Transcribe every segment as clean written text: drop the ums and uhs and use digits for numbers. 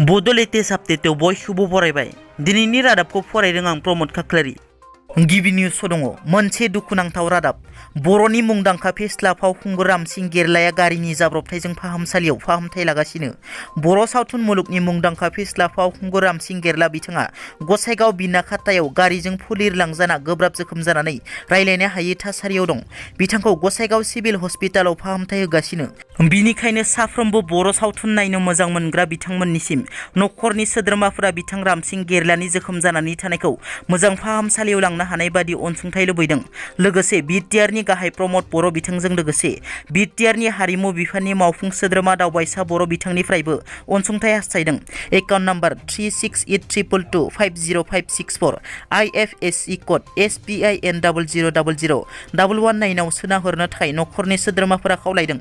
बड' लेटेस्ट आपडेटआव बयखौबो बरायबाय। दिनैनि रादाबखौ फरायदों आं प्रमद खाख्लारि। गिबि निउसआव दङ मोनसे दुखुनांथाव रादाब। बर'नि मुंदांखा फेस्ला फावखुंगुर रामसिं गेरलाया गारिनि जाब्रबथायजों फाहामसालियाव फाहामथाय लागासिनो। बर' सावथुन मुलुगनि मुंदांखा फेस्ला फावखुंगुर रामसिं गेरला बिथाङा गसाइगाव बिनाखातायाव गारिजों फुलिरलांजाना गोब्राब जोखोम जानानै रायलायनो हायै थासारियाव दं। बिथांखौ गसाइगाव सिभिल हस्पिटालाव फाहामथाय होगासिनो। बिनिखायनो साफ्रोमबो बर' सावथुन नायनो मोजां मोनग्रा बिथांमोननिसिम नखरनि सोद्रोमाफोरा बिथां रामसिं गेरलानि जोखोम जानानै थानायखौ मोजां फाहामसालियाव लांनो हानाय बादि अनसुंथाइ लुबैदों। लोगोसे BTR नि गाहाय प्रमद बर' बिथांजों लोगोसे BTR नि हारिमु बिफाननि मावफुं सोद्रोमा दावबायसा बर' बिथांनिफ्रायबो अनसुंथाइ हास्थायदों। Account number 3682225056 IFSC code SPIN 00001119 आव सोना हरनो थाखाय नखरनि सोद्रोमाफोरा खावलायदों।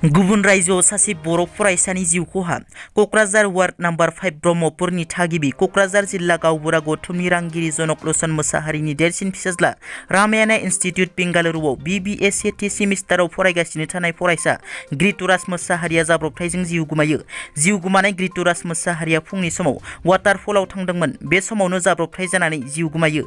गुबुन रायजोआव सासे बर' फरायसानि जिउ खहा। क'क्राझार वार्ड नाम्बार 5 ब्रह्मपुरनि थागिबि क'क्राझार जिल्ला गावबुरा गौथुमनि रांगिरि जनक लोचन मोसाहारिनि देरसिन फिसाज्ला रामायना इन्स्टिटिउट बेंगालुरुआव BBA सेथि सेमिस्टाराव फरायगासिनो थानाय फरायसा घृतुराज मोसाहारिया जाब्रबथायजों जिउ गोमायो। जिउ गोमानाय घृतुराज मोसाहारिया फुंनि समाव वाटारफलाव थांदोंमोन। बे समावनो जाब्रबथाय जानानै जिउ गोमायो।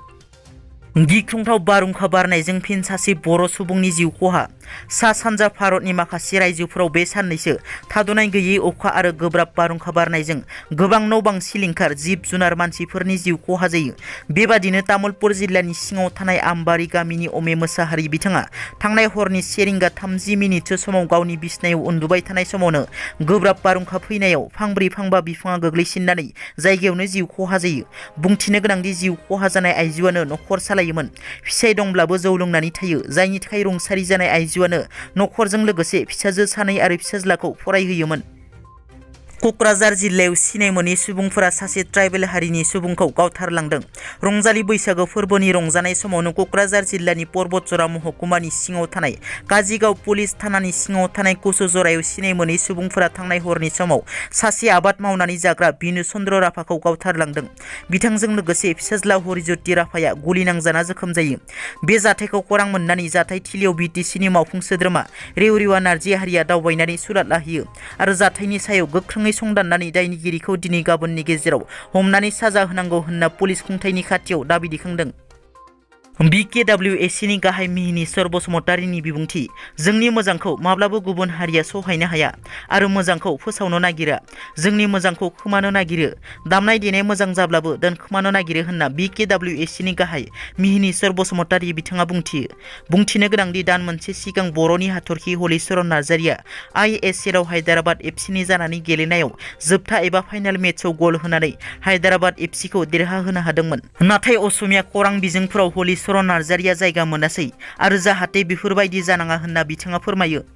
गिख्रंथाव बारहुंखा बारनायजों फिन सासे बर' सुबुंनि जिउ खहा। सा सानजा भारतनि माखासे रायजोफोराव बे साननैसो थाद'नाय गैयै अखा आरो गोब्राब बारहुंखा बारनायजों गोबां न' बां सिलिंखार, जिब जुनार, मानसिफोरनि जिउ खहा जायो। बेबादिनो तामुलपुर जिल्लानि सिङाव थानाय आमबारि गामिनि अमे मोसाहारि बिथाङा थांनाय हरनि 1:30 समाव गावनि बिसनायाव उन्दुबाय थानाय समावनो गोब्राब बारहुंखा फैनायाव फांब्रै फांबा बिफाङा गोग्लैसिननानै जायगायावनो जिउ खहा जायो। बुंथिनो गोनांदि जिउ खहा जानाय आइजोआनो नखर सालायोमोन। फिसाय दंब्लाबो जौ लोंनानै थायो, जायनि थाखाय रुंसारि जानाय आइजोआनो नखरजों लोगोसे फिसाजो सानै आरो फिसाज्लाखौ फरायहोयोमोन। क'क्राझार जिल्लायाव सिनाय मोनै सुबुंफोरा सासे ट्राइबेल हारिनि सुबुंखौ गावथारलांदों। रंजालि बैसागो फोरबोनि रंजानाय समावनो क'क्राझार जिल्लानि पर्बतजरा महकुमानि सिङाव थानाय काजिगाव पुलिस थानानि सिङाव थानाय कुसुजरायाव सिनाय मोनै सुबुंफोरा थांनाय हरनि समाव सासे आबाद मावनानै जाग्रा बिनु चन्द्र राभाखौ गावथारलांदों। बिथांजों लोगोसे फिसाज्ला हरिज्योति राभाया गुलि नांजाना जोखोम जायो। बे जाथायखौ खौरां मोननानै जाथाय थिलियाव BTC नि मावफुं सोद्रोमा रेवरिवा नार्जिहारिया दावबायनानै सुलाद लाहैयो आरो जाथायनि सायाव गोख्रोङै संदाननानै दायनिगिरिखौ दिनै गाबोननि गेजेराव हमनानै साजा होनांगौ होनना पुलिस खुंथायनि खाथियाव दाबि दैखांदों। BKWSC नि गाहाय मिहिनीश्वर बसुमतारीनि बिबुंथि। जोंनि मोजांखौ माब्लाबो गुबुन हारिया सहायनो हाया आरो मोजांखौ फोसावनो नागिरा। जोंनि मोजांखौ खोमानो नागिरो। दामनाय देनाय मोजां जाब्लाबो दोनखोमानो नागिरो होनना BKWSC नि गाहाय मिहिनीश्वर बसुमतारी बिथाङा बुंथियो। बुंथिनो गोनांदि दान मोनसे सिगां बर'नि हाथरखि हलिचरन नार्जारिया ISL आव हायदाराबाद FC नि जानानै गेलेनायाव जोबथा एबा फाइनाल मेचआव गल होनानै हायदाराबाद FC खौ देरहाहोनो हादोंमोन। नाथाय असमिया खौरां बिजोंफोराव हलिचरन नार्जारिया जायगा मोनासै आरो जाहाथे बेफोरबायदि जानाङा होनना बिथाङा फोरमायो।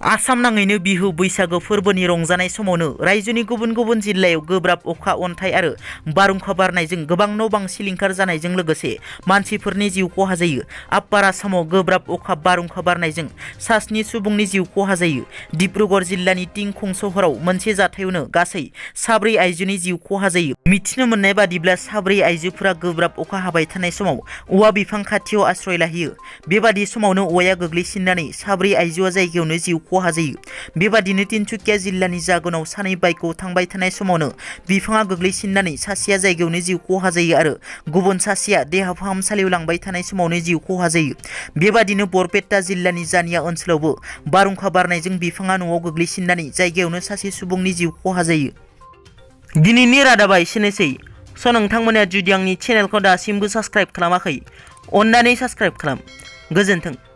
आसाम नाङैनो बिहु बैसागो फोरबोनि रंजानाय समावनो रायजोनि गुबुन गुबुन जिल्लायाव गोब्राब अखा, अन्थाइ आरो बारहुंखा बारनायजों गोबां न' बां सिलिंखार जानायजों लोगोसे मानसिफोरनि जिउ खहा जायो। आप्पार आसामाव गोब्राब अखा बारहुंखा बारनायजों 7 सुबुंनि जिउ खहा जायो। डिब्रुगड़ जिल्लानि टिंखं सहराव मोनसे जाथायावनो गासै 4 आइजोनि जिउ खहा जायो। मिथिनो मोननाय बादिब्ला 4 आइजोफोरा गोब्राब अखा हाबाय थानाय समाव औवा बिफां खाथियाव आश्रय लाहैयो। बेबादि समावनो औवाया गोग्लैसिननानै 4 आइजोआ जायगायावनो जिउ खहा जायो। बेबादिनो तिनसुकिया जिल्लानि जागोनाव सानै बाइकआव थांबाय थानाय समावनो बिफाङा गोग्लैसिननानै सासेया जायगायावनो जिउ खहा जायो आरो गुबुन सासेया देहा फाहामसालियाव लांबाय थानाय समावनो जिउ खहा जायो। बेबादिनो बरपेटा जिल्लानि जानिया ओनसोलावबो बारहुंखा बारनायजों बिफाङा न'आव गोग्लैसिननानै जायगायावनो सासे सुबुंनि जिउ खहा जायो। दिनैनि रादाबा एसेनोसै। नोंथांमोना जुदि आंनि चेनेलखौ दासिमबो साबस्क्राइब खालामाखै, अन्नानै साबस्क्राइब खालाम। गोजोन्थों।